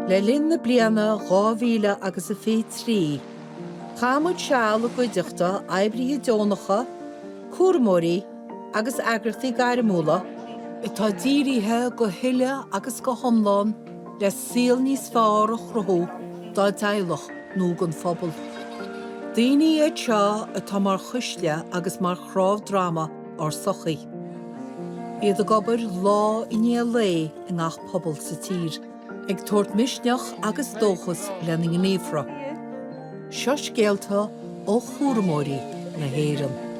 Le linn na bliana 2000 agus a 23, chaith muid seal i gcuideachta oibrithe deonacha, cúramóirí agus eagraíochtaí gairmiúla atá dírithe go huile agus go hiomlán le saol níos fearr a chruthú dá dteaghlach nó don phobal. Daoine iad seo atá mar chuisle agus mar chnámh droma ár sochaí. Iad ag obair lá i ndiaidh lae i ngach pobal sa tír, ag tabhairt misneach agus dóchas lena ngníomhartha. Seo scéalta ó chúramóirí na hÉireann.